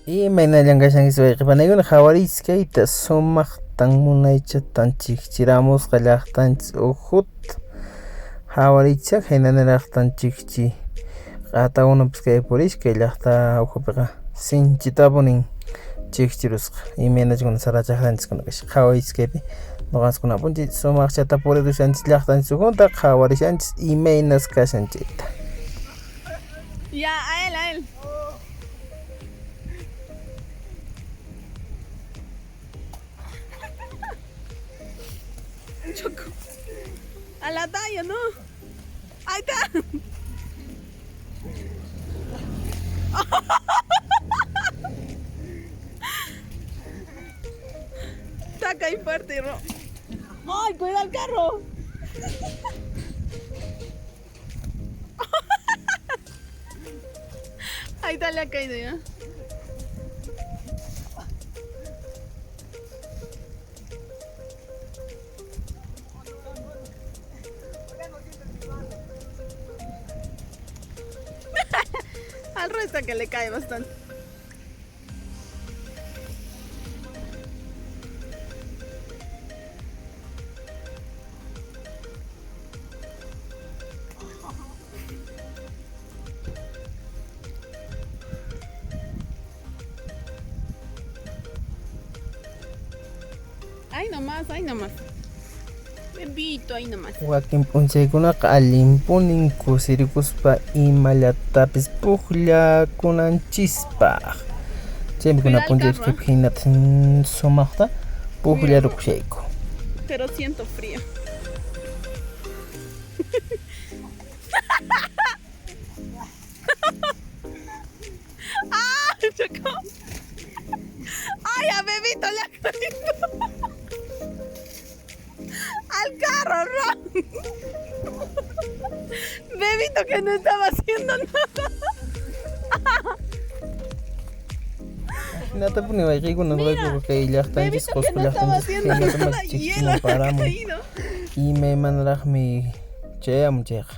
Imaynallan kashankichis wayqe panaykuna, qhawariychis kayta sumaqtan munaychatan chikchiramusqa llaqtanchis ukhuta. Qhawariychis khaynaniraqtan chikchi q'atakunapas kay purisqa kay llaqta ukhupiqa sinchitapunin chikchirusqa. Imaynachus sara chakranchiskuna kashan. Qhawaychis kaypi noqanchiskuna p'unchay sumaqchata purirushanchis llaqtanchis ukhunta qhawarishanchis imaynas kashan chayta. Ya, a él, a él. Choco. A la talla, ¿no? Ahí está. Está ahí fuerte, Ro. ¡Ay, cuida el carro! Ahí está, le ha caído ya. Al resto que le cae bastante. Ahí nomás, ahí nomás. Bebito, ahí nomás. Wakin p'unchaykunaqa allinpunin kusirikuspa imallatapis pukllakunanchispaq. Chaymi kuna Cuida el p'unchaypi carro. hinata sumaqta pukllarukushayku. Pero siento frío. ¡Ah! Chocó. ¡Ay, a Bebito le ha caído! ¡Al carro, Ron! Bebito que no estaba haciendo nada. Hinatapuni wayqiykuna noqaykuqa kay llaqtanchis Bebito que Qosqo no estaba llaqtanchis haciendo hinata nada mas y él chikchimun ha paramun. caído. Imaymanaraqmi chayamun chayqa.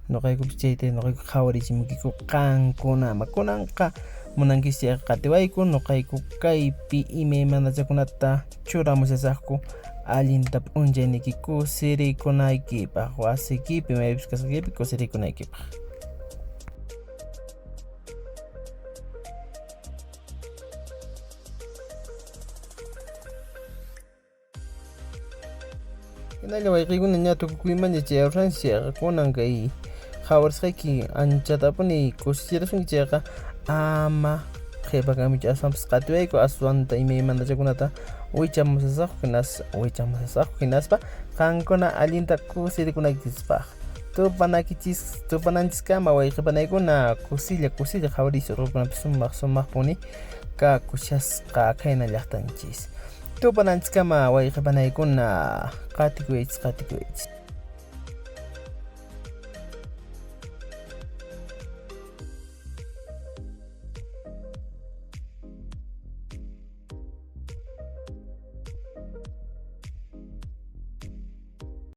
Noqaykupas chayta noqayku qhawarichimukiku qankunama. Kunanqa munankichis chayqa qatiwayku noqayku kaypi imaymanachakunata churamushasaqku allinta p'unchayniyki kusirikunaykipaq wasiykipi maypis kasqaykipi kusirikunaykipaq. Hinalla wayqiykuna ña tukukuymanña chayarushanchis chayqa kunan kay qhawarisqayki anchatapuni kusichirasunki chayqa ama qhipakamichu aswanpas qatiwayku aswanta imaymanachakunata wichamusasaqku hinaspa qankuna allinta kusirikunaykichispaq. Tupanakichis tupananchiskama wayqe panaykuna kusilla kusilla qhawariychis urqukunapi sumaq sumaqpuni kakushasqa khayna llaqtanchis. Tupananchiskama wayqe panaykuna qatikuychis qatikuychis.